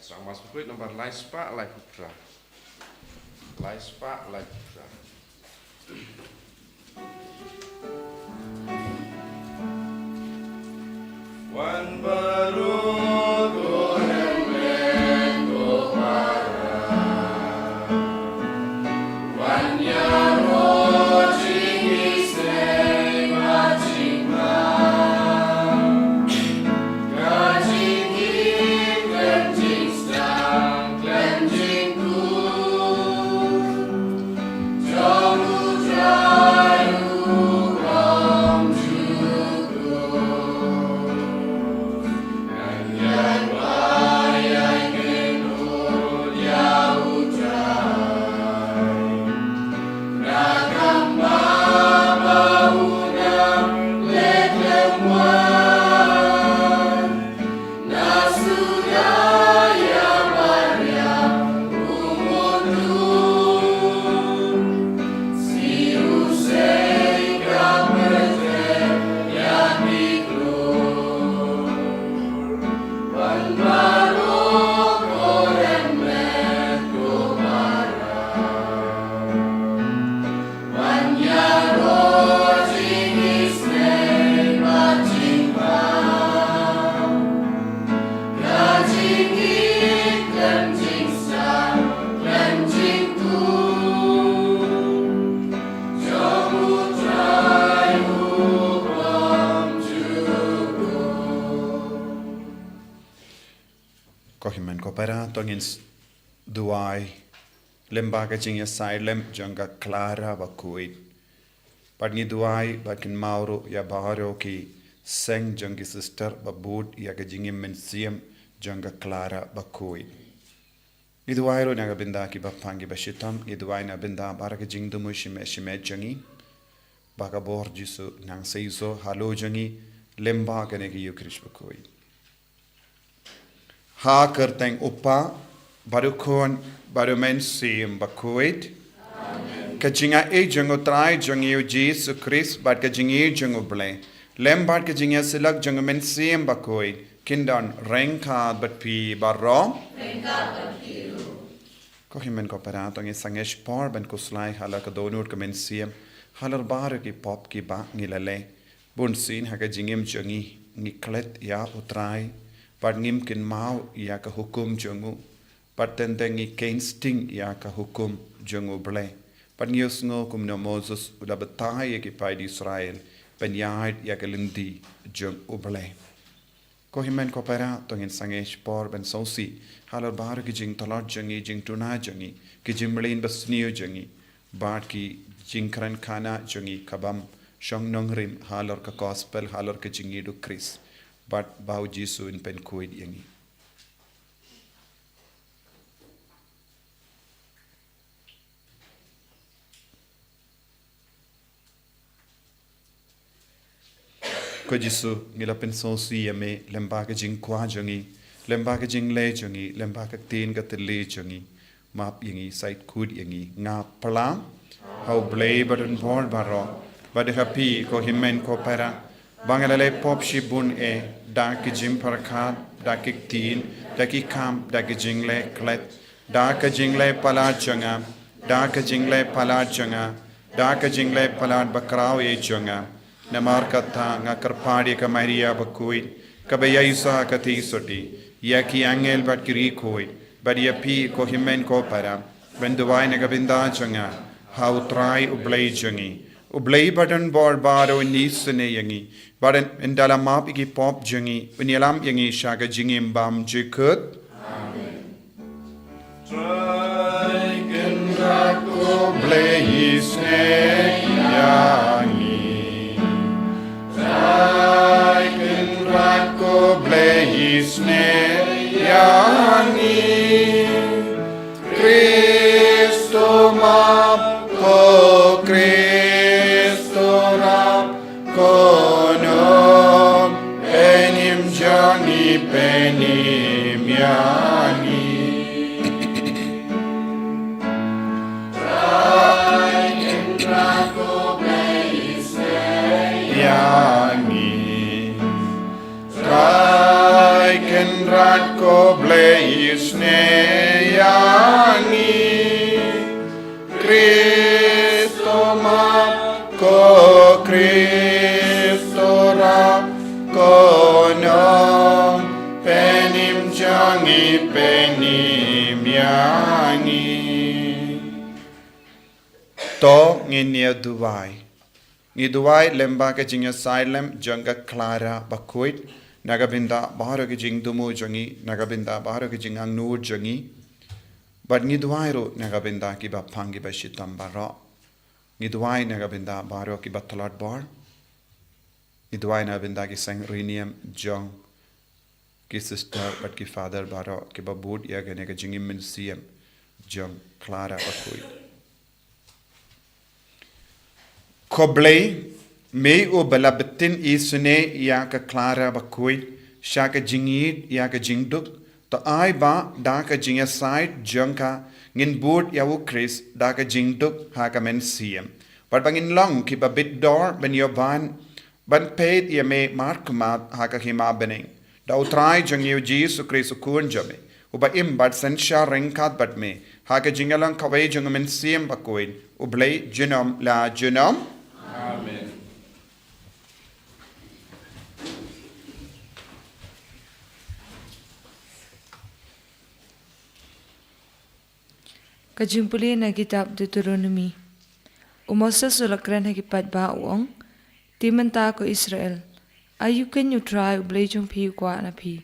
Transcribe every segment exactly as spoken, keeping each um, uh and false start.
Sngewbha Mass Bakhuid nombar lai spah lai phew phra. Lai spah lai phew phra. Wan baroh ko hynmen ko para. Wan ïaroh jingïaseng bad jingma. Ka jingïeit khlem jingsdang khlem jingkut jong U Trai uba ym ju kut. Ngan ïaid wai, ngan ïakynduh ïa U Trai. Na ka bynta ba u nang leh khlem wan. Na suda ïa baria u mutdur. Siew seng ka pyrthei ïa ki klur. Wan baroh ko hynmen ko para. Wan ïaroh jingïaseng bad jingma. Ka jingïeit khlem jingsdang khlem jingkut jong U Trai uba ym ju kut. Ko hynmen ko para, to ngin s-, duwai lem bad ka jingïasaid lem jong ka Clara Bakhuid. Bad ngi duwai bad kynmaw ruh ïa baroh ki seng jong ki sister ba bud ïa ka jingim mynsiem jong ka Clara Bakhuid. Ngi duwai ruh na ka bynta ki bapang ki bashitom, ngi duwai na ka bynta baroh ka jingthmu shimet shimet jong ngi. Ba ka bor Jisu nang seisoh halor jong ngi lem bad kane ka Ïukharist Bakhuid. Ha ka kyrteng U Kpa, bad U Khun, bad U Mynsiem Bakhuid. Amen. Ka jingaiei jong U Trai jong ngi U Jisu Khrist, bad ka jingïeit jong U Blei, lem bad ka jingïasyllok jong U Mynsiem Bakhuid, kin don ryngkat bad phi baroh. Ryngkat bad phi ruh. Ko hynmen ko para, to ngin sangeh shipor ban khuslai halor ka dohnud ka mynsiem, halor baroh ki pop kiba ngi la leh. Bunsien ha ka jingim jong ngi, ngi klet ïa U Trai, bad ngim kynmaw ïa ka hukum jong u, bad teng teng ngi kheiñ sting ïa ka hukum jong U Blei. Bad ngi ïohsngew kumno Moses u la batai ïa ki paid Israel ban ïaid ïa ka lynti jong U Blei. Ko hynmen ko para, to ngin sangeh shipor ban sngewsih halor baroh ki jingtlot jong ngi, jingduna jong ngi, ki jingmlien basniew jong ngi, bad ki jingkren khana jong ngi, ka bym shong nongrim halor ka gospel, halor ka jingïeit U Khrist, bad ba U Jisu un pynkhuid ïa ngi. Ko Jisu, ngi la pynsngewsih ïa me lem bad ka jingkwah jong ngi, lem bad ka jingleh jong ngi, lem bad ka ktien ka thylliej jong ngi. Map ïa ngi, sait khuid ïa ngi. Nga pla ha U Blei badonbor baroh, bad ha phi ko hynmen ko para, ba nga la leh pop shibun eh, da ki jingpyrkhat, da ki ktien, da ki kam, da ki jingleh klet, da ka jingleh palat jong nga, da ka jingleh palat jong nga, da ka jingleh palat bakhraw eh jong nga. Namar kata nga kyrpad ïa ka Maria Bakhuid, kaba ïaisah ha ka theisotti, ïa ki angel bad ki riewkhuid, bad ïa phi ko hynmen ko para, ban duwai na ka bynta jong nga ha U Trai U Blei jong ngi. U Blei badonbor baroh un isynei ïa ngi, bad un, un da la map ïa ki pop jong ngi, un ïalam ïa ngi sha ka jingim bymjukut. Amen. Trai Kynrad ko Blei isynei ïa ngi. Trai Kynrad ko Blei isynei ïa ngi. Khristo map ko, Khristo rap ko, nong pynïap jong ngi, pynïap ïa ngi. Trai Kynrad ko Blei isynei ïa ngi. Trai Kynrad ko Blei isynei ïa ngi. Khristo map, ko Khristo rap, ko nongpynim jong ngi, pynim ïa ngi. To ngin ïa duwai. Ngi duwai lyngba ka jingïasaid lem jong ka Clara Bakhuid, na ka bynta baroh ki jingthmu jong ngi, na ka bynta baroh ki jingangnud jong ngi. Bad ngi duwai ruh na ka bynta kiba pang kiba shitom baroh. Ngi duwai na ka bynta baroh kiba tlot bor. Ngi duwai na ka bynta ki seng riewniam jong ki sister bad ki father baroh kiba bud ïa kane ka jingim mynsiem jong Clara Bakhuid. Ko Blei, me uba la btin isynei ïa ka Clara Bakhuid sha ka jingïeid ïa ka jingduk, to ai ba da ka jingïasaid jong ka ngin bud ïa u Khrist da ka jingduk ha ka mynsiem. Bad ba ngin long kiba bit dor ban ïoh ban, ban peit ïa me markhmat ha ka hima bneng. Da U Trai jong ngi U Jisu Khrist U Khun jong me, uba im bad synshar ryngkat bad me ha ka jingïalang kawei jong U Mynsiem Bakhuid, U Blei junom la junom. Amen. Ka jingpule na kitab Deuteronomi. U Moses u la kren ha ki paidbah u ong, te mynta ko Israel, aïu keiñ U Trai U Blei jong phi u kwah na phi.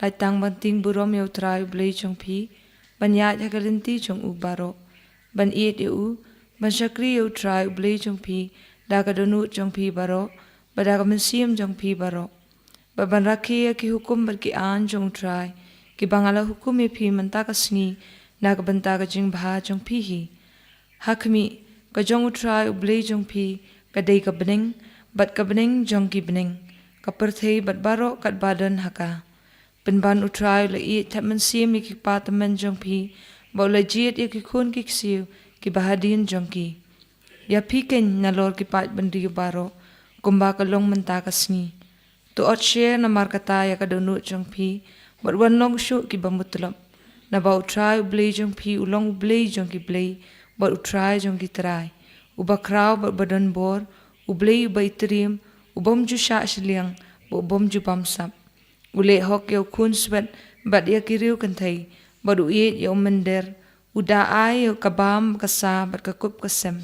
Lait tang ban tieng burom ïa U Trai U Blei jong phi, ban ïaid ha ka lynti jong u baroh, ban ïeit ïa u, ban shakri ïa U Trai U Blei jong phi da ka dohnud jong phi baroh, bad da ka mynsiem jong phi baroh. Bad ban rakhe ïa ki hukum bad ki aiñ jong U Trai, kiba nga la hukum ïa phi mynta ka sngi, na ka bynta ka jingbha jong phi hi. Ha khmih, ka jong U Trai U Blei jong phi ka dei ka bneng bad ka bneng jong ki bneng, ka pyrthei bad baroh katba don ha ka. Pynban U Trai u la ïeit thep mynsiem ïa ki kpa tymmen jong phi, bad u la jied ïa ki khun ki ksiew kiba hadien jong ki. Ïa phi keiñ nalor ki paid bynriew baroh, kumba ka long mynta ka sngi. To ot sher namar kata ïa ka dohnud jong phi, bad wan long shuh kiba mutlop. Naba U Trai U Blei jong phi u long U Blei jong ki blei, bad U Trai jong ki trai, uba khraw bad uba don bor, U Blei uba itriem, u bym ju shah shiliang, bad u bym ju bamsap. U leh hok ïa u khunswet bad ïa ki riew kynthei, bad u ïeit ïa u mynder, u da ai ïa ka bam ka sa bad ka kup ka sem.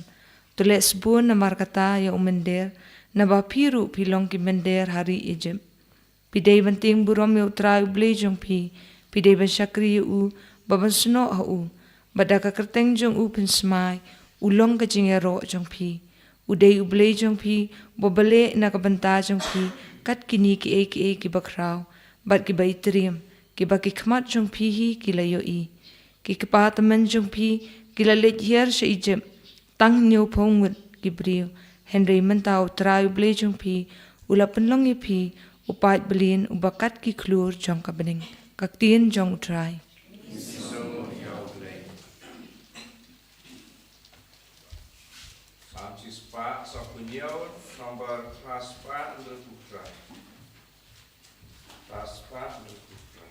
To leh sbun namar kata ïa u mynder, naba phi ruh phi long ki mynder ha ri Ijipt. Phi dei ban tieng burom ïa U Trai U Blei jong phi, phi dei ban shakri ïa u, bad ban snoh ha u, bad da ka kyrteng jong u pynsmai, u long ka jingïaroh jong phi. U dei U Blei jong phi, uba la leh na ka bynta jong phi kat kine kiei kiei kiba khraw bad kiba itriem, kiba ki khmat jong phi hi ki la ïohi. Ki kpa tymmen jong phi ki la leit hiar sha Ijipt, tang hynñiewphew ngut ki briew. Hynrei mynta U Trai U Blei jong phi u la pynlong ïa phi u paid byllieng uba kat ki khlur jong ka bneng. Ka ktien jong U Trai. Psalm shispah saphew hynñiew, number phra spah hynriewphew phra. Phra spah hynriewphew phra.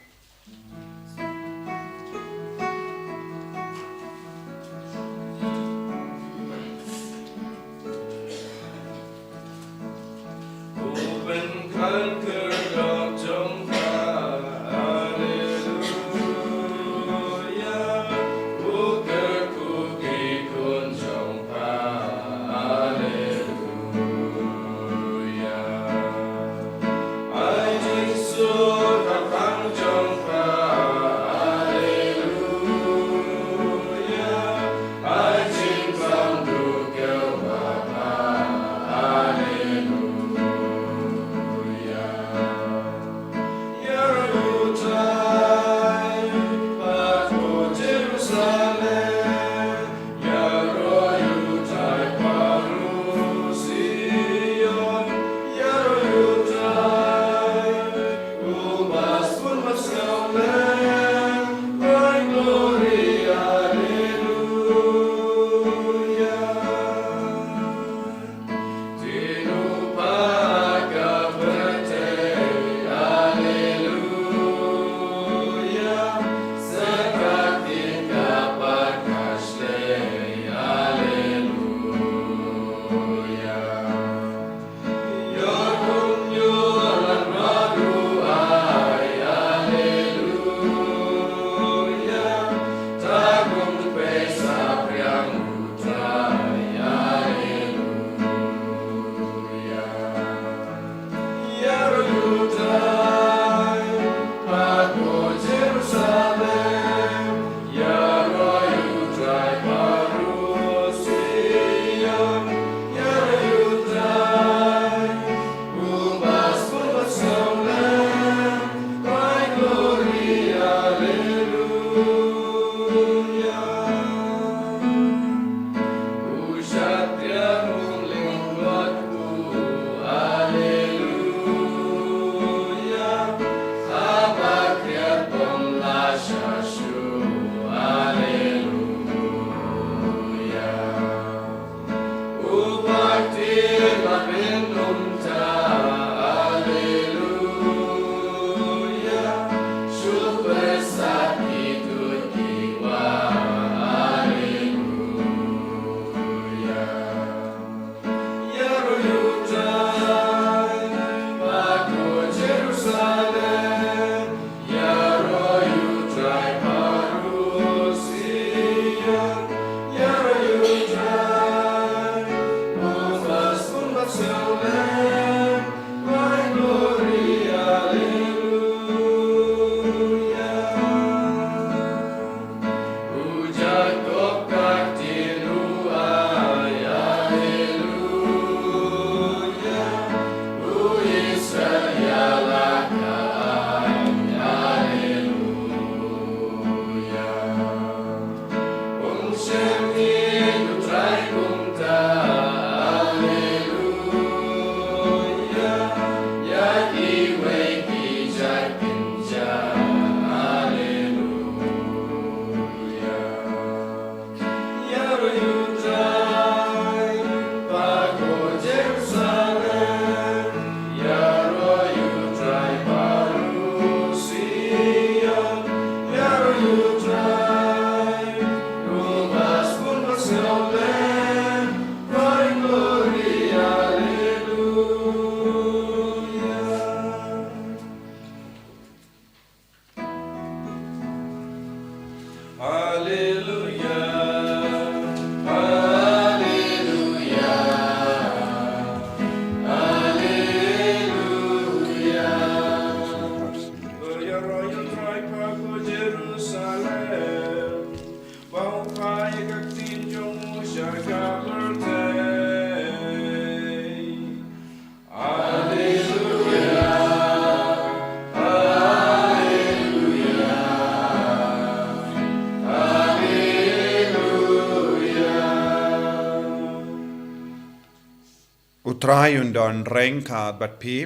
Trai un don ryngkat bad phi.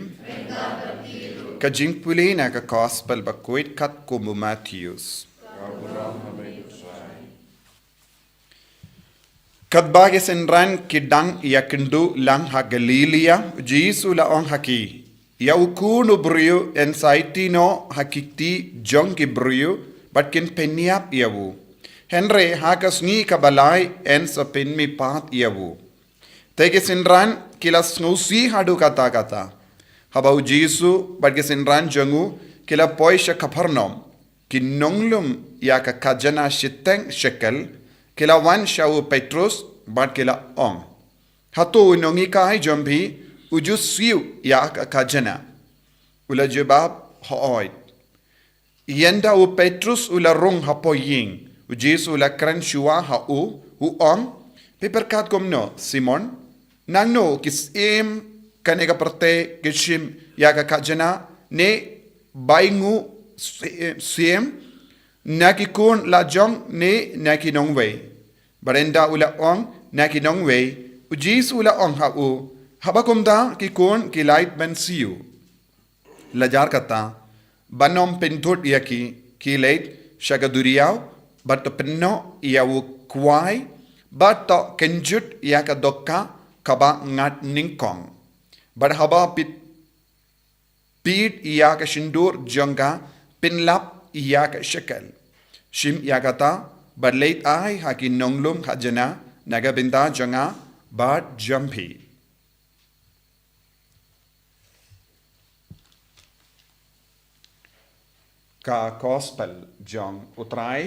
Ka jingpule na ka Gospel bakhuid katkum u Mathaios. Katba ki synran ki dang ïakynduh lang ha Galilaia, u Jisu u la ong ha ki, ïa u Khun u briew yn sa aiti noh ha ki kti jong ki briew bad kin pynïap ïa u. Hynrei ha ka sngi kaba lai yn sa pynmihpat ïa u. Te ki synran ki la sngewsih haduh katta katta. Haba u Jisu bad ki synran jong u ki la poi sha Kapharnaum, ki nonglum ïa ka khajna shiteng shekel ki la wan sha u Petrus bad ki la ong, hato u nonghikai jong phi u ju siew ïa ka khajna? U la jubab, hooid. Ynda u Petrus u la rung hapoh ïing, u Jisu u la kren shuwa ha u, u ong, phi pyrkhat kumno, Simon? Nangno ki syiem kane ka pyrthei ki shim ïa ka khajna, ne bai nguh syiem, na ki khun la jong ne na ki nongwei? Bad ynda u la ong, na ki nongwei, u Jisu u la ong ha u, haba kumta ki khun ki lait ban siew. La jar kata, ban ym pynthut ïa ki, ki leit sha ka duriaw bad to pynnoh ïa u kwai bad to kynjut ïa ka dohkha kaba ngat nyngkong. Bad haba phi peit ïa ka shyntur jong ka, pynlap ïa ka shekel. Shim ïa kata bad leit ai ha ki nonglum khajna na ka bynta jong nga bad jong phi. Ka Gospel jong u Trai.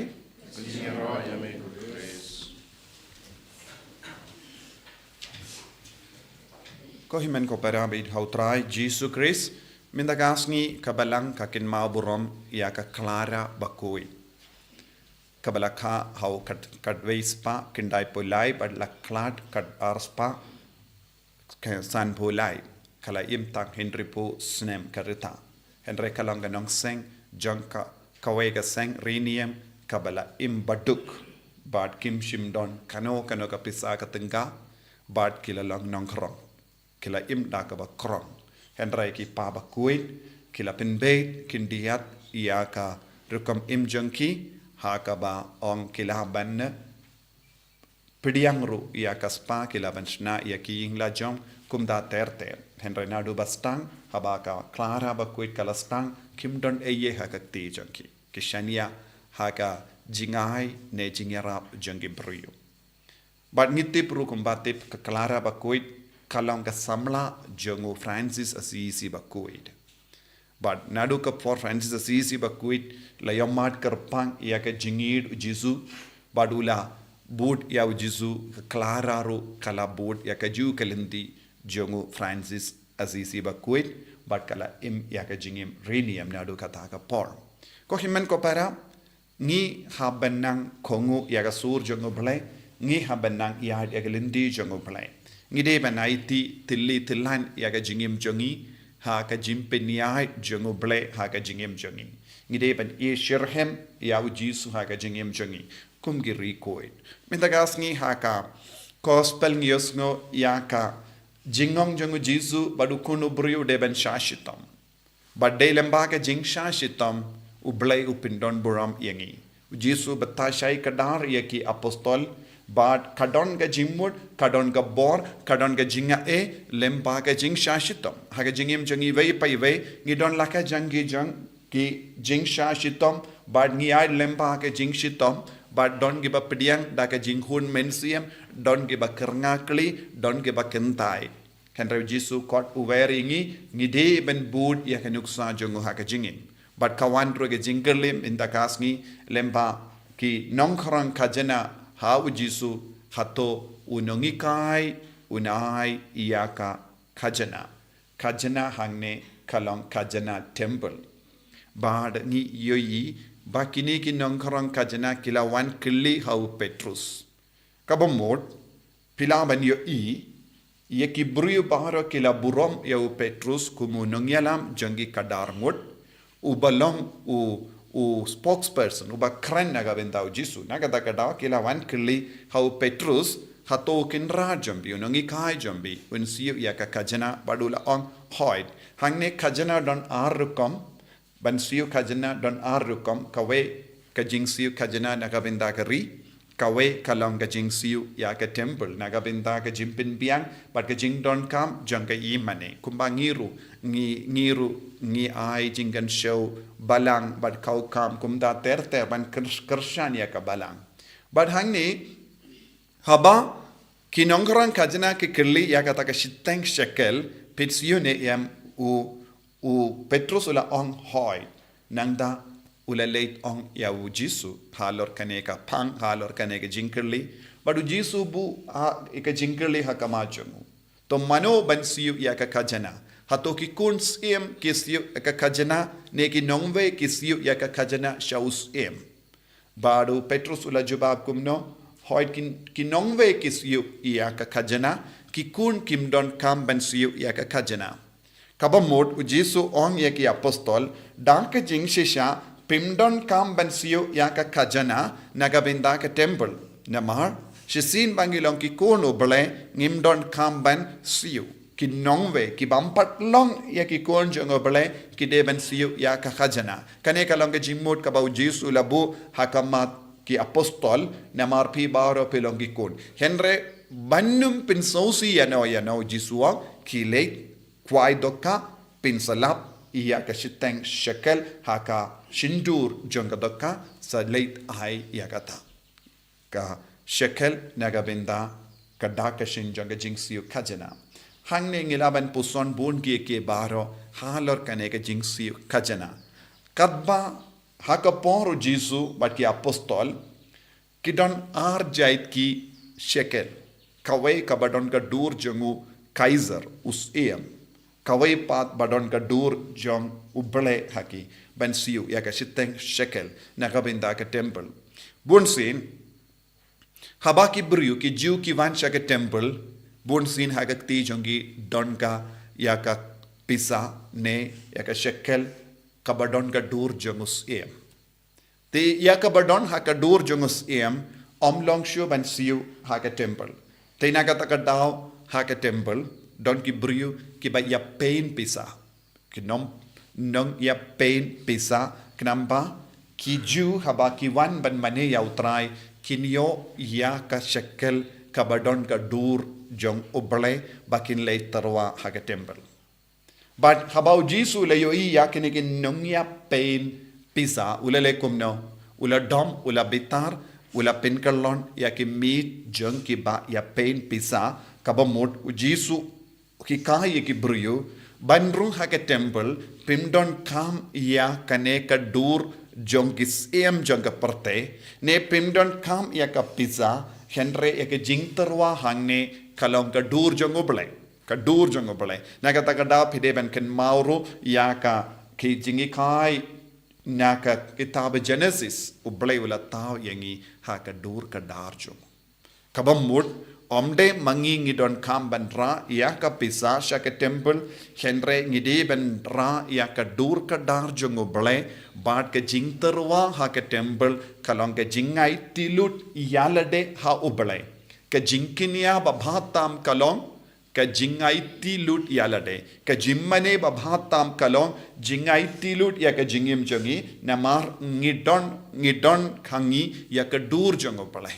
Ko hynmen ko para baieit ha u Trai Jisu Khrist, mynta ka sngi ka Balang ka kynmaw burom ïa ka Clara bakhuid, kaba la kha ha u khat, khatwei spah khyndai phew lai bad la khlad khatar spah ka sanphew lai, ka la im tang hynriewphew snem ka rta. Hynrei ka long ka nongseng jong ka, kawei ka seng riewniam kaba la im baduk, bad kim shym don kano kano ka pisa ka tyngka, bad ki la long nongkhrong. Ki la im da kaba khrong. Hynrei ki pa bakhuid ki la pynbeit khyndiat ïa ka rukom im jong ki, ha kaba ong ki lah ban pdiang ruh ïa ka spah, ki lah ban shna ïa ki ïing la jong kumta ter ter. Hynrei naduh ba sdang, haba ka Clara bakhuid ka la sdang, kim don ei ei ha ka kti jong ki. Ki shaniah ha ka jingai ne jingïarap jong ki briew. Bad ngi tip ruh kumba tip ka Clara bakhuid ka long ka samla jong u Francis Assisi bakhuid. Bad naduh ka por Francis Assisi bakhuid la ïohmad kyrpang ïa ka jingïeid u Jisu, bad u la bud ïa u Jisu, ka Clara ruh ka la bud ïa kajuh ka lynti jong u Francis Assisi bakhuid, bad ka la im ïa ka jingim riewniam naduh kata ka por. Ko hynmen ko para, ngi hap ban nang kohnguh ïa ka sur jong u Blei, ngi hap ban nang ïaid ïa ka lynti jong u Blei. Ngi dei ban aiti tylli tyllan ïa ka jingim jong ngi ha ka jingpynïaid jong u Blei ha ka jingim jong ngi. Ngi dei ban ïasyrhem ïa u Jisu ha ka jingim jong ngi kum ki riewkhuid. Mynta ka sngi ha ka Gospel ngi ïohsngew ïa ka jingong jong u Jisu bad u Khun u briew dei ban shah shitom. Bad dei lyngba ka jingshah shitom u Blei u pyndon burom ïa ngi. U Jisu u batai shai kdar ïa ki apostol, bad ka don ka jingmut, ka don ka bor, ka don ka jingaiei lyngba ka jingshah shitom. Ha ka jingim jong ngi iwei pa iwei ngi don la ka jong ki jong ki jingshah shitom, bad ngi ïaid lyngba ka jingshitom, bad don kiba pdiang da ka jinghun mynsiem, don kiba kyrngakli, don kiba kynthai. Hynrei u Jisu kot u wer ïa ngi, ngi dei ban bud ïa ka nuksa jong u ha ka jingim. Bad ka wan ruh ka jingkylli mynta ka sngi lyngba ki nongkhrong khajna ha u Jisu, hato u nonghikai un ai ïa ka khajna? Khajna hangne ka long khajna temple. Bad ngi ïohi ba kine ki nongkhrong khajna ki la wan kylli ha u Petrus. Kaba mut, phi lah ban ïohi, ïa ki briew baroh ki la burom ïa u Petrus kum u nongïalam jong ki khadar ngut, uba long u, u spokesperson, uba kren na ka bynta u Jisu. Na kata ka daw ki la wan kylli ha u Petrus, Hato u kynrad jong phi, u nonghikai jong phi, un siew ïa ka khajna? Bad u la ong, hooid. Hangne khajna don ar rukom, ban siew khajna don ar rukom, kawei ka jingsiew khajna na ka bynta ka ri, kawei ka long ka jingsiew ïa ka temple, na ka bynta ka jingpynbiang, bad ka jingdonkam jong ka ïingmane. Kumba ngi ruh, ngi, ngi ruh, ngi ai jingkynshew balang, bad kaukam, kumta ter ter ban kyr-, kyrshan ïa ka balang. Bad hangne, haba ki nongkren khajna ki kylli ïa kata ka shiteng shekel, phi siew ne em, u, u Petrus u la ong hooid, nangta u la leit ong ïa u Jisu, halor kane ka phang, halor kane ka jingkylli, bad u Jisu buh ha, ïa ka jingkylli ha khmat jong u. To mano ban siew ïa ka khajna? Hato ki khun syiem ki siew ïa ka khajna, ne ki nongwei ki siew ïa ka khajna sha u syiem? Bad u Petrus u la jubab kumno, hooid ki, ki nongwei ki siew ïa ka khajna, ki khun kim donkam ban siew ïa ka khajna. Kaba mut u Jisu ong ïa ki apostol, da ka jingshisha, phim donkam ban siew ïa ka khajna, na ka bynta ka temple. Namar, shisien ba ngi long ki khun u Blei, ngim donkam ban siew. Ki nongwei, ki bym pat long ïa ki khun jong u Blei, ki dei ban siew ïa ka khajna. Kane ka long ka jingmut kaba u Jisu u la buh ha khmat ki apostol, namar phi baroh phi long ki khun. Hynrei ban ym pynsngewsih ïano ïano, u Jisu u ong, khie leit, kwai dohkha, pynslap ïa ka shiteng shekel ha ka shyntur jong ka dohkha, sa leit ai ïa kata ka shekel na ka bynta ka dak ka shin jong ka jingsiew khajna. Hangne ngi lah ban puson bun kiei kiei baroh halor kane ka jingsiew khajna. Katba ha ka por u Jisu bad ki apostol, ki don ar jait ki shekel. Kawei kaba don ka dur jong u Kaiser, u syiem. Kawei pat ba don ka dur jong u Blei ha ki, ban siew ïa ka shiteng shekel na ka bynta ka temple. Bunsien, haba ki briew ki Jiw ki wan sha ka temple, bunsien ha ka kti jong ki don ka ïa ka pisa ne ïa ka shekel kaba don ka dur jong u syiem. Te ïa kaba don ha ka dur jong u syiem, ym long shuh ban siew ha ka temple. Te na kata ka daw ha ka temple, don ki briew kiba ïa peiñ pisa. Ki nong, nongïa peiñ pisa, khnang ba ki Jiw haba ki wan ban mane ïa u Trai, kin ïoh ïa ka shekel kaba don ka dur jong u Blei ba kin leit tyrwa ha ka temple. Bad haba u Jisu u la ïohi ïa kine ki nongïa peiñ pisa, u la leh kumno? U la dom, u la bitar, u la pynkyllon ïa ki miej jong kiba ïa peiñ pisa, kaba mut u Jisu u hikai ïa ki briew, ban rung ha ka temple, phim donkam ïa kane ka dur jong ki syiem jong ka pyrthei, ne phim donkam ïa ka pisa, hynrei ïa ka jingtyrwa hangne ka long ka dur jong u Blei. Ka dur jong u Blei. Na kata ka daw phi dei ban kynmaw ruh ïa ka ki jinghikai na ka kitab Genesis, u Blei u la thaw ïa ngi ha ka dur ka dar jong u. Kaba mut, ym dei ma ngi ngi donkam ban rah ïa ka pisa sha ka temple, hynrei ngi dei ban rah ïa ka dur ka dar jong u Blei, bad ka jingtyrwa ha ka temple ka long ka jingaiti lut ïalade ha u Blei. Ka jingkñia ba bha tam ka long ka jingaiti lut ïalade. Ka jingmane ba bha tam ka long jingaiti lut ïa ka jingim jong ngi, namar ngi don, ngi don ha ngi ïa ka dur jong u Blei.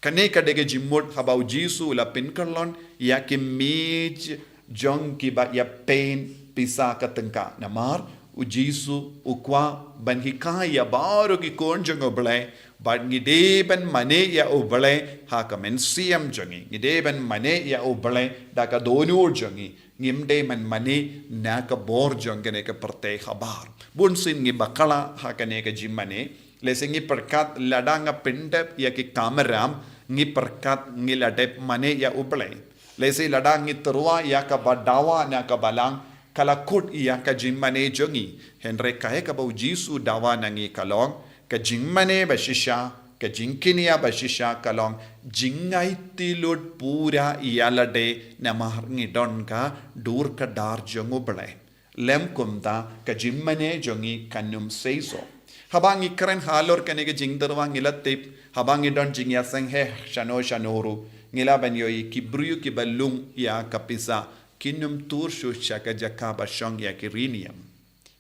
Kane ka dei ka jingmut haba u Jisu u la pynkyllon ïa ki miej jong kiba ïa peiñ pisa ka tyngka. Namar u Jisu u kwah ban hikai ïa baroh ki khun jong u Blei, bad ngi dei ban mane ïa u Blei ha ka mynsiem jong ngi. Ngi dei ban mane ïa u Blei da ka dohnud jong ngi. Ngim dei ban mane na ka bor jong kane ka pyrthei habar. Bunsien ngi bakla ha kane ka jingmane. Lehse ngi pyrkhat lada nga pyndep ïa ki kamram, ngi pyrkhat ngi la dep mane ïa u Blei. Lehse lada ngi tyrwa ïa kaba dawa na ka balang, ka la kut ïa ka jingmane jong ngi. Hynrei kaei kaba u Jisu dawa na ngi ka long, ka jingmane ba shisha, ka jingkñia ba shisha ka long jingaiti lut pura ïalade, namar ngi don ka dur ka dar jong u Blei. Lym kumta ka jingmane jong ngi kan ym seisoh. Haba ngi kren halor kane ka jingtyrwa ngi la tip, haba ngi don jingïaseng heh shano shano ruh, Ngi lah ban ïohi ki briew kiba lung ïa ka pisa kin ym tur shuh sha ka jaka ba shong ïa ki riewniam.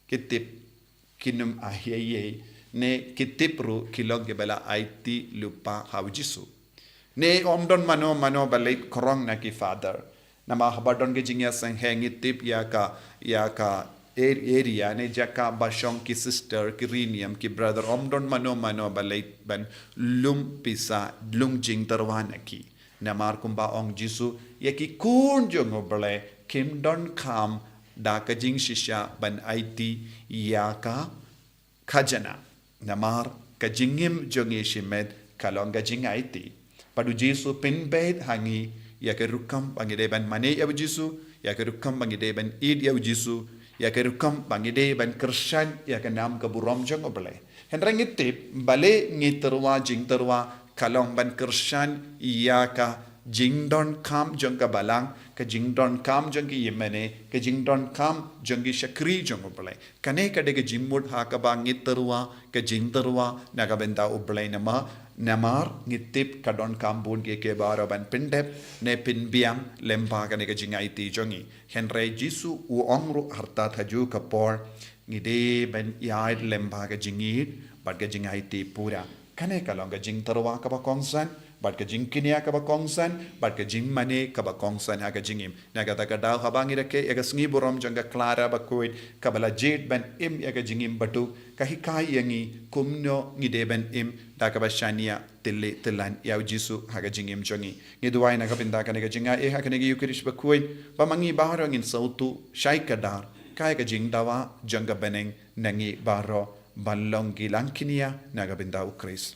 Ki tip kin ym ahiahiai, ne ki tip ruh ki long kiba la aiti lypa ha u Jisu. Ne ym don mano mano ba leit khorang na ki father. Namar haba don ka jingïaseng, ngi tip ïa ka, ïa ka ar-, area ne jaka ba shong ki sister, ki riewniam, ki brother, ym don mano mano ba leit ban lum pisa, lum jingtyrwa na ki. Namar kumba ong Jisu, ïa ki khun jong U Blei kim donkam da ka jingshisha ban aiti ïa ka khajana. Namar ka jingim jong ngi shimet ka long ka jingaiti. Bad u Jisu u pynbeit ha ngi ïa ka rukom ba ngi dei ban mane ïa u Jisu, ïa ka rukom ba ngi dei ban ïeit ïa u Jisu, ïa ka rukom ba ngi dei ban kyrshan ïa ka nam ka burom jong U Blei. Hynrei ngi tip, balei ngi tyrwa jingtyrwa, ka long ban kyrshan ïa ka jingdonkam jong ka balang, ka jingdonkam jong ki ïingmane, ka jingdonkam jong ki shakri jong U Blei. Kane ka dei ka jingmut ha kaba ngi tyrwa ka jingtyrwa na ka bynta U Blei, namar, namar ngi tip ka donkam bun kiei kiei baroh ban pyndep ne pynbiang lyngba kane ka jingaiti jong ngi. Hynrei Jisu u ong ruh ha kata ka juh ka por, ngi dei ban ïaid lyngba ka jingïeit bad ka jingaiti pura. Kane ka long ka jingtyrwa kaba kongsan bad ka jingkñia kaba kongsan bad ka jingmane kaba kongsan ha ka jingim. Na kata ka daw, haba ngi rakhe ïa ka sngi burom jong ka Clara bakhuid kaba la jied ban im ïa ka jingim baduk, ka hikai ïa ngi kumno ngi dei ban im da kaba shaniah, tylliew tyllan ïa u Jisu ha ka jingim jong ngi. Ngi duwai na ka bynta kane ka jingai ha kane ka Ïukharist bakhuid, ba ma ngi baroh ngin sngewthuh shai kdar kaei ka jingdawa jong ka bneng na ngi baroh, ban long ki langkñia na ka bynta u Khrist.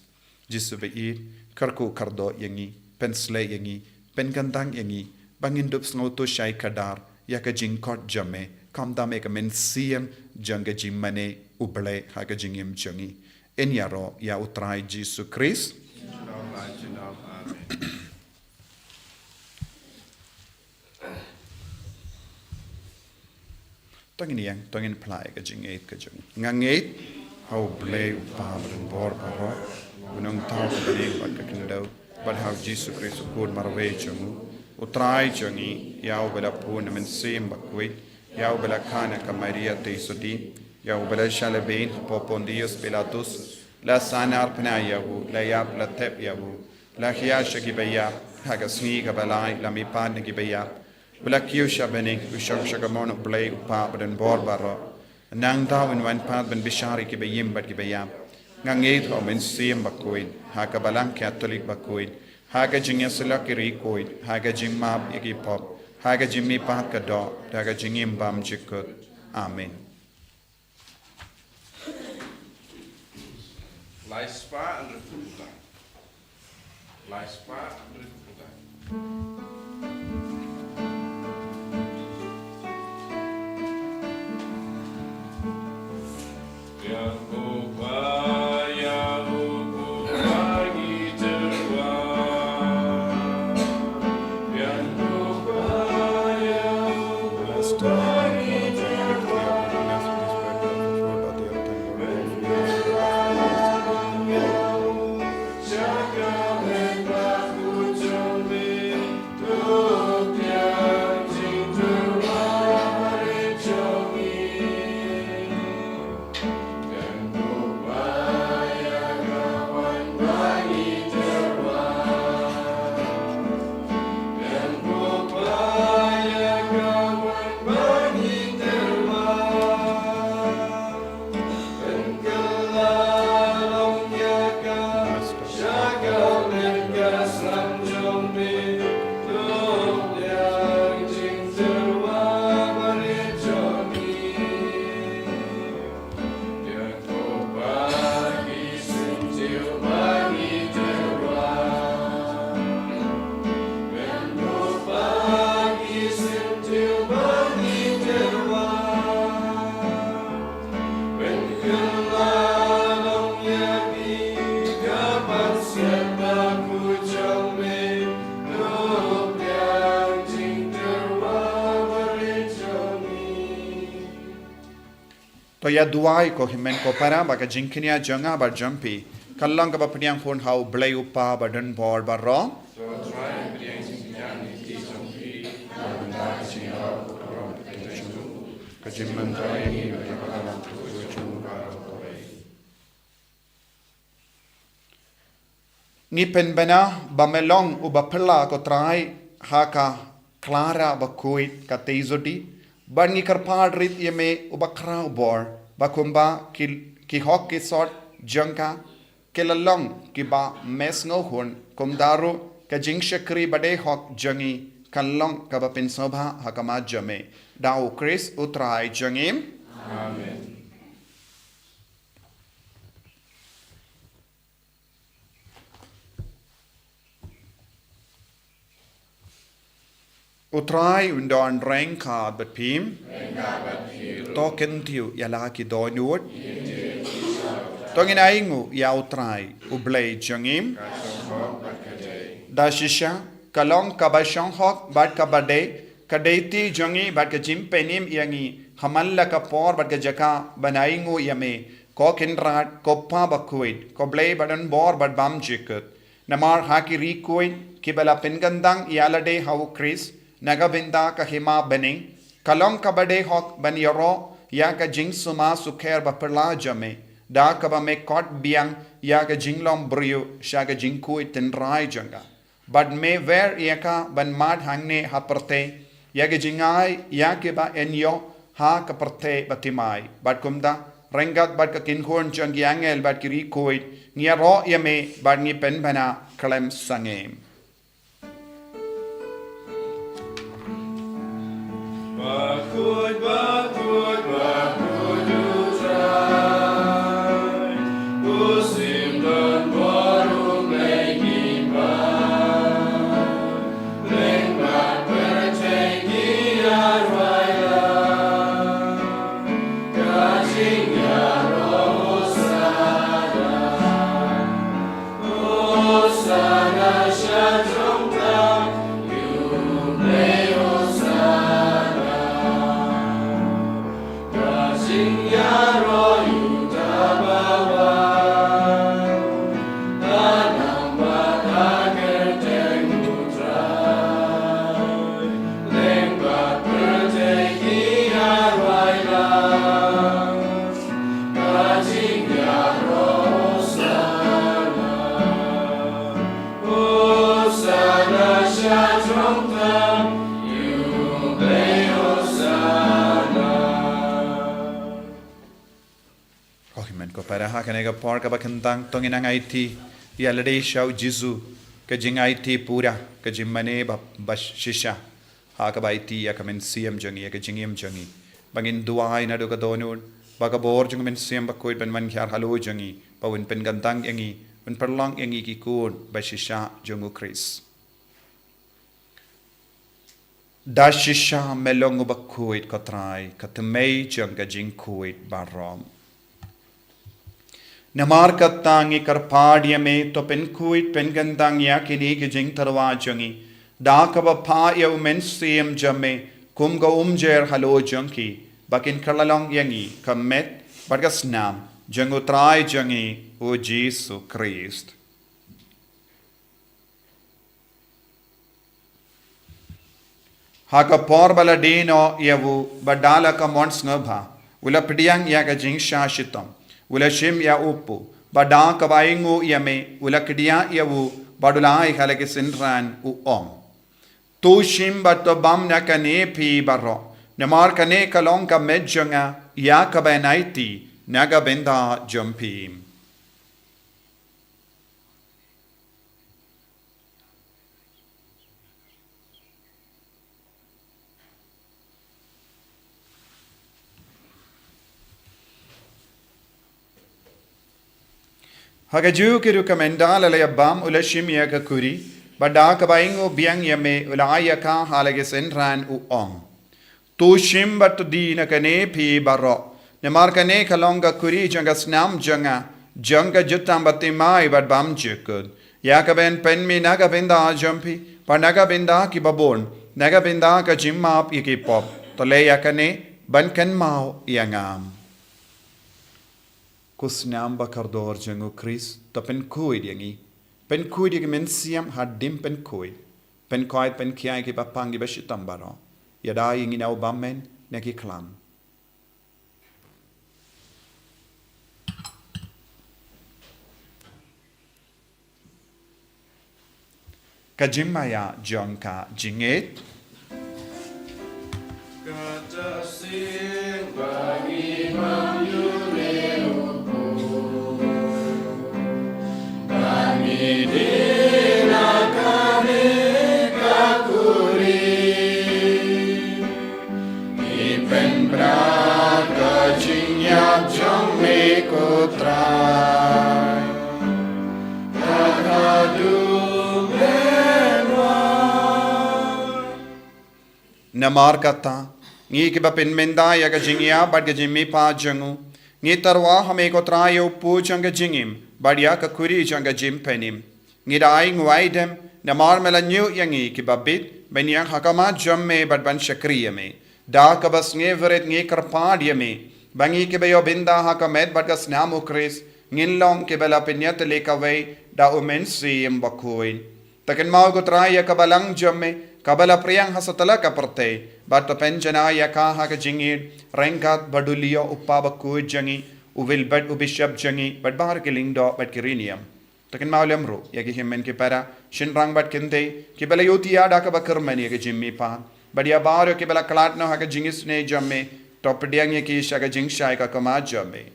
Jisu ba ïeit, kyrkhu kyrdoh ïa ngi, pynshlei ïa ngi, pynkyntang ïa ngi, ba ngin dup sngewthuh shai kdar ïa ka jingkhot jong me, khamtam ïa ka mynsiem jong ka jingmane U Blei ha ka jingim jong ngi. Yn ïaroh ïa u Trai Jisu Khrist. Amen. To ngin ïeng, to ngin phla ïa ka jingngeit ka jong ngi. Nga ngeit ha U Blei U Kpa badonbor baroh, U Nongthaw ka bneng bad ka khyndew, bad ha u Jisu Khrist u Khun marwei jong u, U Trai jong ngi, ïa uba la bun na Mynsiem Bakhuid, ïa uba la kha na ka Maria Theisotti, ïa uba la shah lehbeiñ hapoh Pontius Pilatus, la sahnarphna ïa u, la ïap, la thep ïa u, la hiar sha ki baïap, ha ka sngi kaba lai la mihpat na ki baïap, u la kiew sha bneng, u shong sha ka mon U Blei U Kpa badonbor baroh. Nangta un wan pat ban bishar ïa ki baïm bad ki baïap. Nga ngeit ha u Mynsiem Bakhuid, ha ka Balang Katholik bakhuid, ha ka jingïasyllok ki riewkhuid, ha ka jingmap ïa ki pop, ha ka jingmihpat ka doh, ha ka jingim bymjukut. Amen. Lai spah hynriewphew khyndai. Lai spah hynriewphew khyndai. To ïa duwai ko hynmen ko para ba ka jingkñia jong nga bad jong phi kan long kaba pdiang hun ha U Blei U Kpa badonbor baroh. Ka jingmyntoi ïa ngi na ka bynta jong u baroh. Ngi pynbna ba me long uba phylla ko Trai ha ka Clara bakhuid ka Teizodi, bad ngi kyrpad rit ïa me uba khraw bor, ba kumba ki, ki hok ki sot jong ka, ki la long kiba me sngewhun, kumta ruh ka jingshakri badei hok jong ngi kan long kaba pynsngewbha ha khmat jong me. Da u Khrist u Trai jong ngi. Amen. U Trai un don ryngkat bad phi. To kyntiew ïa la ki dohnud. To ngin ainguh ïa u Trai u Blei jong ngi. Da shisha ka long kaba shong hok bad kaba dei, ka dei ti jong ngi bad ka jingpynim ïa ngi ha man la ka por bad ka jaka ban ainguh ïa me, ko Kynrad, ko Kpa bakhuid, ko Blei badonbor bad bymjukut. Namar ha ki ri khuid kiba la pynkyntang ïalade ha u Khrist na ka bynta ka hima bneng, ka long kaba dei hok ban ïaroh ïa ka jingsumar sukher baphylla jong me, da kaba me khot biang ïa ka jinglong briew sha ka jingkhuid tynrai jong ka. Bad me wer ïa ka ban mad hangne ha pyrthei ïa ka jingai ïa kiba yn ïoh ha ka pyrthei bathymmai. Bad kumta, ryngkat bad ka kynhun jong ki angel bad ki ri khuid, ngi ïaroh ïa me bad ngi pynbna khlem sangeh. Bakhuid, bakhuid, bakhuid u Trai, u Syiem donbor, u Blei ki Kpa. Lyngba pyrthei ki ïaroh ïalam, ka jingïaroh Hosana. Hosana sha jrong tam, ïa u Blei Hosana. Ka jingïaroh ïa uta ba wan, ha nam bad ha kyrteng u Trai. Lyngba pyrthei ki ïaroh ïalam, ka jingïaroh Hosana. Hosana sha jrong tam, ïa u Blei Hosana. Ko hynmen ko para, ha kane ka por kaba kyntang to ngin nang aiti ïalade sha u Jisu, ka jingaiti pura, ka jingmane ba, ba shisha. Ha kaba aiti ïa ka mynsiem jong ngi, ïa ka jingim jong ngi. Ba ngin duwai naduh ka dohnud, ba ka bor jong ka Mynsiem Bakhuid ban wan hiar halor jong ngi, ba un pynkyntang ïa ngi, un pynlong ïa ngi ki khun ba shisha jong u Khrist. Da shisha me long uba khuid ko Trai, ka thymmei jong ka jingkhuid baroh. Namar kata ngi kyrpad ïa me, to pynkhuid pynkyntang ïa kine ki jingtyrwa jong ngi, da kaba phah ïa u Mynsiem jong me kum ka umjer halor jong ki, ba kin kylla long ïa ngi ka met bad ka snam jong u Trai jong ngi u Jisu Khrist. Ha ka por ba la die noh ïa u, bad da la ka mon sngewbha, u la pdiang ïa ka jingshah shitom, u la shim ïa u kpu, bad da kaba ainguh ïa me, u la kdiah ïa u, bad u la ai ha la ki synran, u ong: To shim bad to bam na kane phi baroh, namar kane ka long ka met jong nga, ïa kaba yn aiti na ka bynta jong phi. Ha kajuh ka rukom ynda la ïa bam, u la shim ïa ka khuri, bad da kaba ainguh biang ïa me, u la ai ïa ka ha la ki synran, u ong: To shim bad to die na kane phi baroh, namar kane ka long ka khuri jong ka snam jong nga, jong ka jutang bathymmai bad bymjukut, ïa kaba yn pynmih na ka bynta jong phi bad na ka bynta kiba bun, na ka bynta ka jingmap ïa ki pop. To leh ïa kane ban kynmaw ïa nga. Ko snam ba kordor jong u Khrist, to pynkhuid ïa ngi. Pynkhuid ïa ki mynsiem hadien pynkhuid. Pynkhuid, pynkhiah ïa kiba pang, kiba shitom baroh. Ïada ïa ngi na u bymmen, na ki khlam. Ka jingmaïa jong ka jingngeit. Kata sing ba ngi bam ïu ne u Ba ngi dei na kane ka kurim. Ngi pynbna ka jingïap jong me ko Trai. Ka ka du men wan. Namar kata, ngi kiba pynmynta ïa ka jingïap bad ka jingmihpat jong u, ngi tyrwa ha me ko Trai ïa u pud jong ka jingim, bad ïa ka khuri jong ka jingpynim. Ngi da ai nguaidem, namar me la ñiew ïa ngi kiba bit, ban ïeng ha khmat jong me bad ban shakri ïa me. Da kaba sngewrit ngi kyrpad ïa me, ba ngi kiba ïoh bynta ha ka met bad ka snam u Khrist, ngin long kiba la pynïatylli kawei da u Mynsiem Bakhuid. To kynmaw ko Trai ïa ka balang jong me, kaba la pdiang ha satlak ka pyrthei, bad to pynjanai ïa ka ha ka jingïeit, ryngkat bad u Leo u kpa bakhuid jong ngi, u Wilbert u bishop jong ngi, bad baroh ki lyngdoh bad ki riewniam. To kynmaw lem ruh ïa ki hynmen ki para, shynrang bad kynthei, kiba la ïohi ïa da kaba kyrmen ïa ka jingmihpat, bad ïa baroh kiba la khlad noh ha ka jingisynei jong me, to pdiang ïa ki sha ka jingshai ka khmat jong me.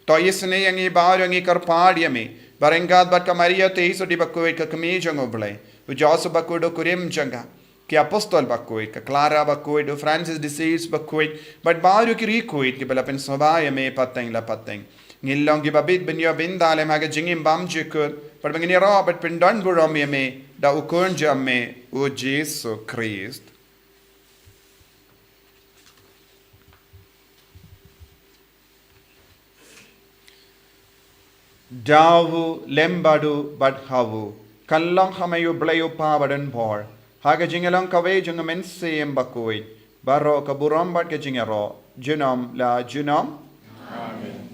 To isynei ïa ngi baroh, ngi kyrpad ïa me, ba ryngkat bad ka Maria Theisotti bakhuid ka kmie jong u Blei, u Joseph bakhuid u kurim jong ka, ki apostol bakhuid, ka Clara bakhuid, u Francis de Sales bakhuid, bad baroh ki riewkhuid kiba la pynsngewbha ïa me pateng la pateng. Ngin long kiba bit ban ïoh bynta lem ha ka jingim bymjukut, bad ba ngin ïaroh bad pyndonburom ïa me da u Khun jong me, u Jisu Khrist. Da u, lem bad u, bad ha u, kan long ha me u Blei u Kpa badonbor, ha ka jingïalong kawei jong u Mynsiem Bakhuid, baroh ka burom bad ka jingïaroh, junom la junom. Amen.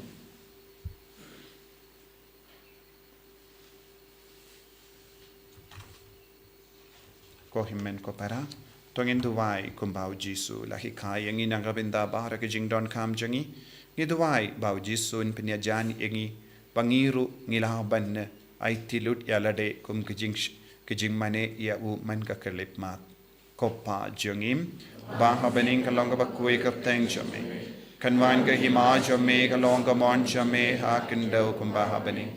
Ko hynmen ko para, to ngin duwai kumba u Jisu u la hikai ïa ngi na ka bynta baroh ki jingdonkam jong ngi. Ngi duwai ba u Jisu un pynïajan ïa ngi, ba ngi ruh ngi lah ban aiti lut ïa lade kum ki jing, ki jingmane ïa u man ka khyllipmat. Ko Pa jong ngi, ba ha bneng ka long kaba khuid ka kyrteng jong me. Kan wan ka hima jong me, ka long ka mon jong me ha khyndew kumba ha bneng.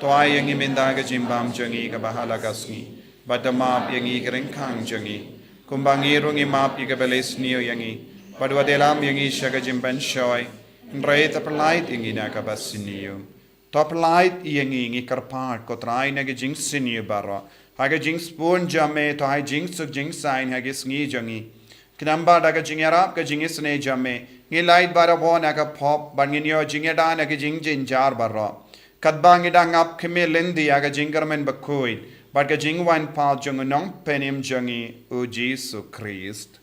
To ai ïa ngi mynta ka jingbam jong ngi kaba ha la ka sngi. Bad to map ïa ngi ki ryngkang jong ngi, kumba ngi ruh ngi map ïa kiba la isniew ïa ngi. Bad wat ïalam ïa ngi sha ka jingpynshoi, hynrei to pyllait ïa ngi na kaba sniew. To pyllait ïa ngi, ngi kyrpad ko Trai, na ki jingsniew baroh, ha ka jingsbun jong me, to ai jingsuk jingsaiñ ha ki sngi jong ngi. Khnang ba da ka jingïarap ka jingisynei jong me, ngin lait barabor na ka pop, bad ngin ïoh jingïada na ki jingjynjar baroh. Katba ngi dang ap khmih lynti ïa ka jingkyrmen bakhuid bad ka jingwan pat jong u Nongpynim jong ngi, u Jisu Khrist.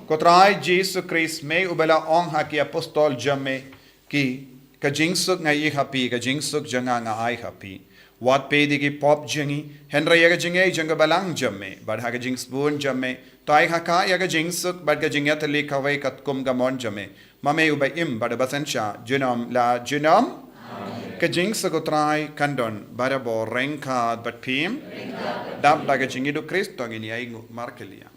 Ko Trai Jisu Khrist, me uba la ong ha ki apostol jong me, ki, ka jingsuk nga ai ha phi, ka jingsuk jong nga nga ai ha phi. Wat peit ïa ki pop jong ngi, hynrei ïa ka jingngeit jong ka balang jong me, bad ha ka jingsbun jong me, to ai ha ka ïa ka jingsuk bad ka jingïatylli kawei katkum ka mon jong me. Ma me uba im bad uba synshar junom la junom. Amen. Ka jingsuk u Trai kan don barabor ryngkat bad phi. Dap da ka jingïeit u Khrist to ngin ïa ainguh markylliang.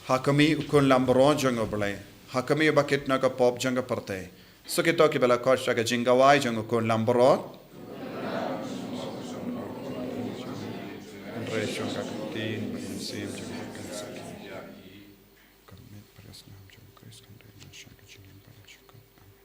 Ha khmih u Khun Lambrot jong u Blei, ha khmih uba kit na ka pop jong ka pyrthei. Suk ïa kito kiba la khot sha ka jingkhawai jong u Khun Lambrot. Syiem jong ka kynsa ki. Ka met bad ka snam jong U Khrist kan dei mynshuwa ka jingim baroh shi kynta. Amen.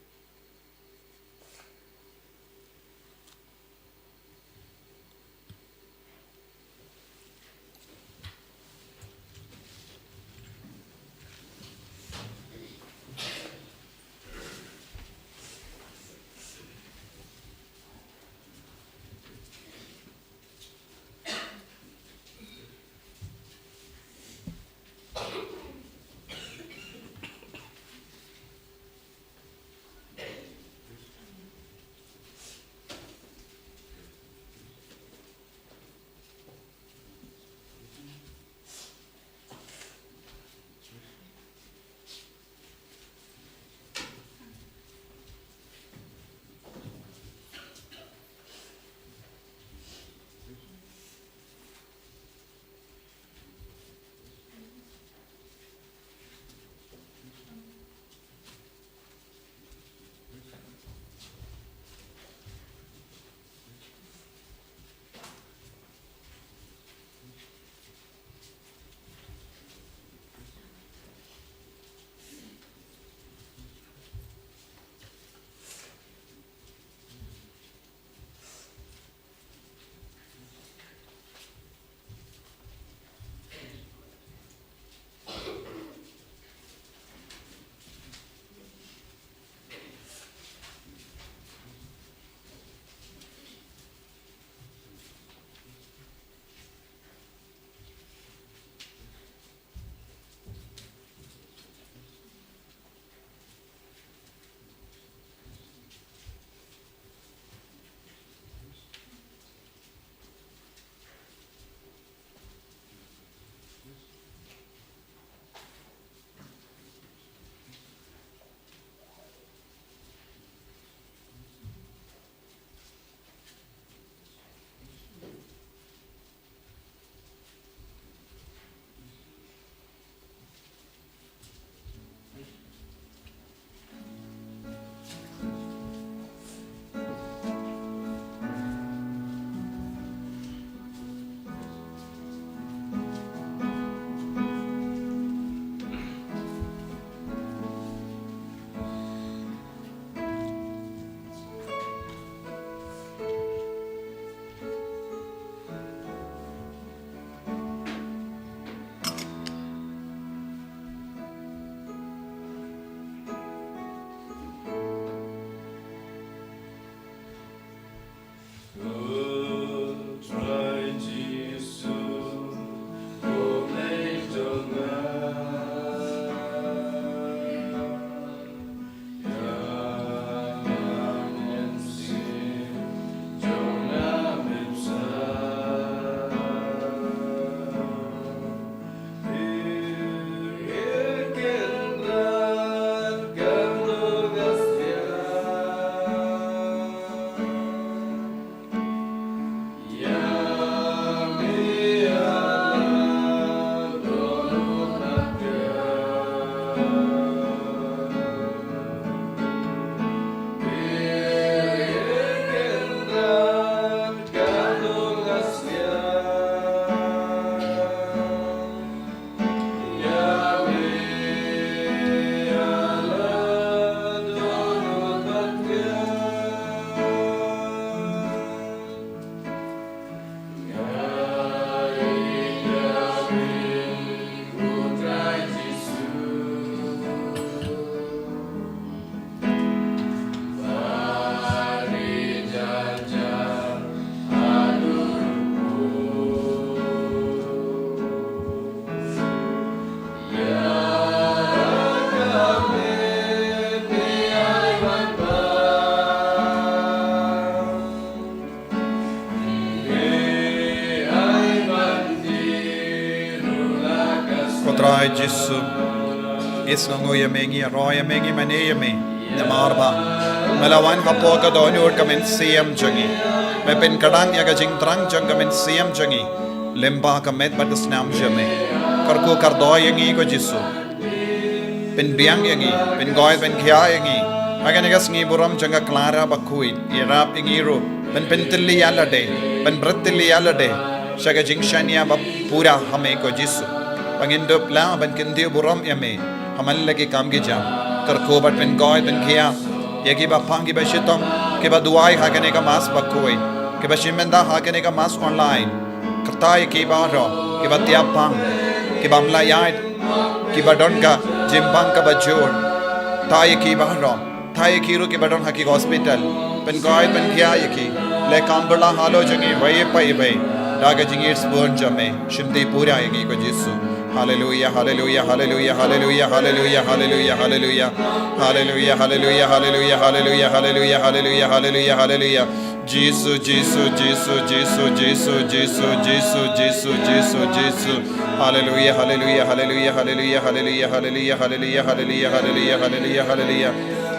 Ko Trai Jisu, ngi sngewnguh ïa me, ngi ïaroh ïa me, ngi mane ïa me. Namar ba me la wan hapoh ka dohnud ka mynsiem jong ngi. Me pynkyrpad ïa ka jingthrang jong ka mynsiem jong ngi lyngba ka met bad ka snam jong me. Kyrkhu kyrdoh ïa ngi ko Jisu. Pynbiang ïa ngi, pynkhuid pynkhiah ïa ngi ha kane ka sngi burom jong ka Clara bakhuid. Ïarap ïa ngi ruh ban pyntylli ïa lade, ban bret tylli ïa lade. sha ka jingshaniah ba pura ha me ko Jisu. Ba ngin dup lah ban kyntiew burom ïa me ha man la ki kam ki jam. Kyrkhu bad pynkhuid pynkhiah ïa kiba pang kiba shitom, kiba duwai ha kane ka Mass bakhuid, kiba shim bynta ha kane ka Mass online. Kyrta ïa ki baroh kiba tiap pang, kiba ym lah ïaid, kiba don ka jingpang kaba jur. Kyrta ïa ki baroh, kyrta ïa ki ruh kiba don ha ki hospital. Pynkhuid pynkhiah ïa ki. Leh kam pyrshah halor jong ngi iwei pa iwei da ka jingïeit sbun jong me. Shimti pura ïa ngi ko Jisu. Haleluia, haleluia, haleluia, haleluia, haleluia, haleluia, haleluia. Haleluia, haleluia, haleluia, haleluia, haleluia, haleluia, haleluia, haleluia. Jisu, Jisu, Jisu, Jisu, Jisu, Jisu, Jisu, Jisu, Jisu, Jisu. Haleluia, haleluia, haleluia, haleluia, haleluia, haleluia, haleluia, haleluia, haleluia, haleluia, haleluia.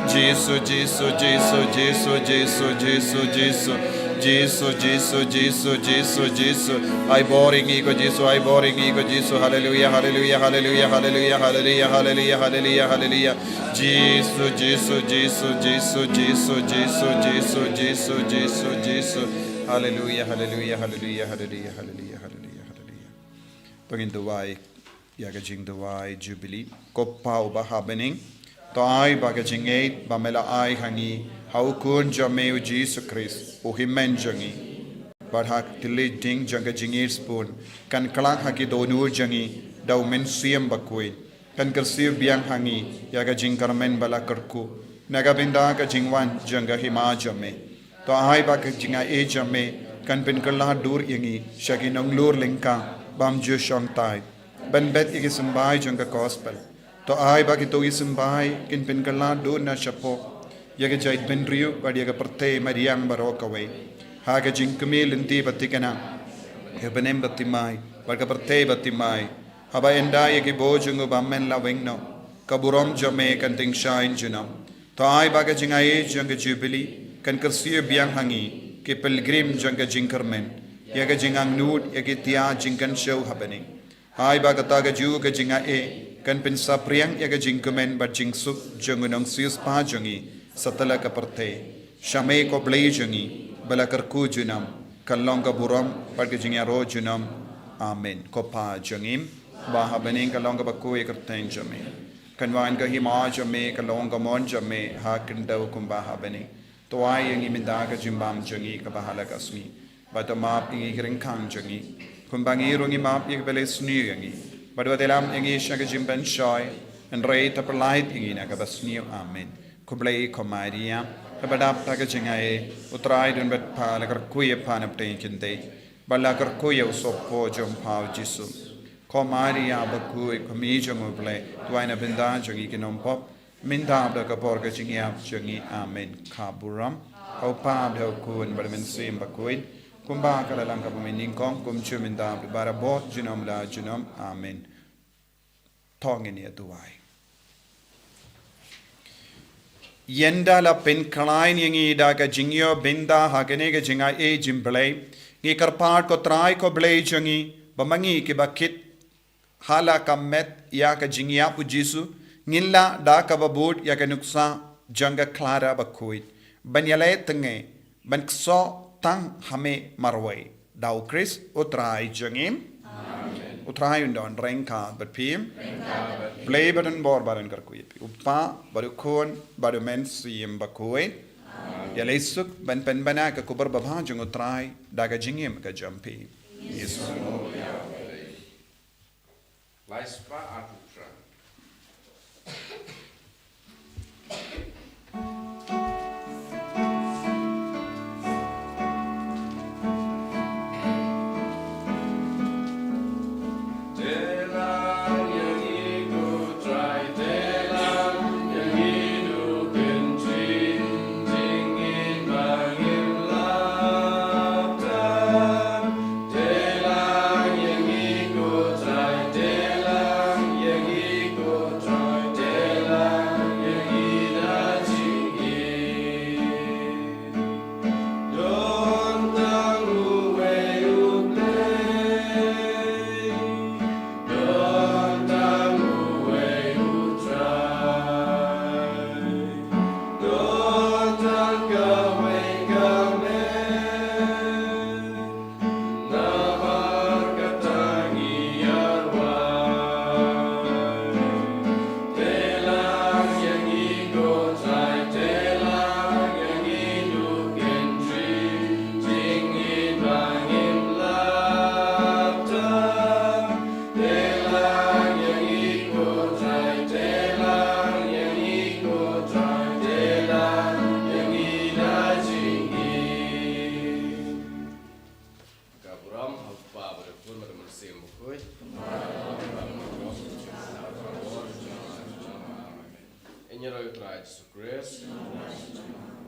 Jisu, Jisu, Jisu, Jisu, Jisu, Jisu, Jisu. Jisu, Jisu, Jisu, Jisu, Jisu. Ai bor ïa ngi ko Jisu, ai bor ïa ngi ko Jisu. Haleluia, haleluia, haleluia, haleluia, haleluia, haleluia, haleluia, haleluia. Jisu, Jisu, Jisu, Jisu, Jisu, Jisu, Jisu, Jisu, Jisu, Jisu. Haleluia, haleluia, haleluia, haleluia, haleluia, haleluia, haleluia. To ngin duwai ïa ka jingduwai Jubili. Ko Pa uba ha bneng, to ai ba ka jingngeit ba me la ai ha ngi ha u Khun jong me u Jisu Khrist, u Hynmen jong ngi, bad ha ka kylli ding jong ka jingïeit sbun, kan khlad ha ki dohnud jong ngi da u Mynsiem Bakhuid. Kan kyrsiew biang ha ngi ïa ka jingkyrmen ba la kyrkhu na ka bynta ka jingwan jong ka Hima jong me. To ai ba ka jingaiei jong me kan pynkylla dur ïa ngi sha ki nonglur lyngkha bym ju shongthait, ban bet ïa ki symbai jong ka Gospel. To ai ba kito ki symbai kin pynkylla dur na shapoh ïa ka jaitbynriew bad ïa ka pyrthei mariang baroh kawei, ha ka jingkmie lynti ba thikna ïa ka bneng ba thymmai bad ka pyrthei ba thymmai. Haba ynda ïa ki bor jong u bym men la weng noh, ka burom jong me kan tyngshaiñ junom. To ai ba ka jingaiei jong ka Jubili kan kyrsiew biang ha ngi, ki pilgrim jong ka jingkyrmen, ïa ka jingangnud ïa ki tiar jingkynshew ha bneng. Ai ba kata kajuh ka jingaiei kan pynsaphriang ïa ka jingkmen bad jingsuk jong u nongsiewspah jong ngi satlak ka pyrthei. Sha me ko Blei jong ngi ba la kyrkhu junom, kan long ka burom bad ka jingïaroh junom. Amen. Ko Pa jong ngi ba ha bneng, kan long kaba khuid ïa ka kyrteng jong me. Kan wan ka Hima jong me, kan long ka mon jong me ha khyndew kumba ha bneng. To ai ïa ngi mynta ka jingbam jong ngi kaba ha la ka sngi. Bad to map ïa ngi ki ryngkang jong ngi, kumba ngi ruh ngi map ïa kiba leh sniew ïa ngi. Bad wat ïalam ïa ngi sha ka jingpynshoi, hynrei to pyllait ïa ngi na kaba sniew. Amen. Khublei ko Maria, kaba dap da ka jingaiei, u Trai u don bad pha. La kyrkhu ïa pha na pdeng ki kynthei, bad la kyrkhu ïa u sohpop jong pha u Jisu. Ko Maria bakhuid, ko Kmie jong u Blei, to ai na bynta jong ngi ki nongpop, mynta bad ha ka por ka jingïap jong ngi. Amen. Ka burom ha u Pa bad ha u Khun bad ha u Mynsiem Bakhuid, kumba ka la long kaba mynnyngkong, kumjuh mynta bad barabor, junom la junom. Amen. To ngin ïa duwai. Ynda la pynkhlaiñ ïa ngi da ka jingïoh bynta ha kane ka jingaiei jong u Blei, ngi kyrpad ko Trai ko Blei jong ngi, ba ma ngi kiba kit ha la ka met ïa ka jingïap u Jisu, ngin lah da kaba bud ïa ka nuksa jong ka Khlara bakhuid, ban ïaleh tnga, ban ksoh tang ha me marwei. Da u Khrist u Trai jong ngi. Amen. U Trai un don ryngkat bad phi. Ryngkat bad phi. Blei ba don bor ba don kyrkhu ïa phi, u Pa bad u Khun bad u Mynsiem Bakhuid. Amen. Ïaleh suk ban pynbna ka khubor babha jong u Trai da ka jingim ka jong phi. Ïa u Trai. Trai Jisu Khrist.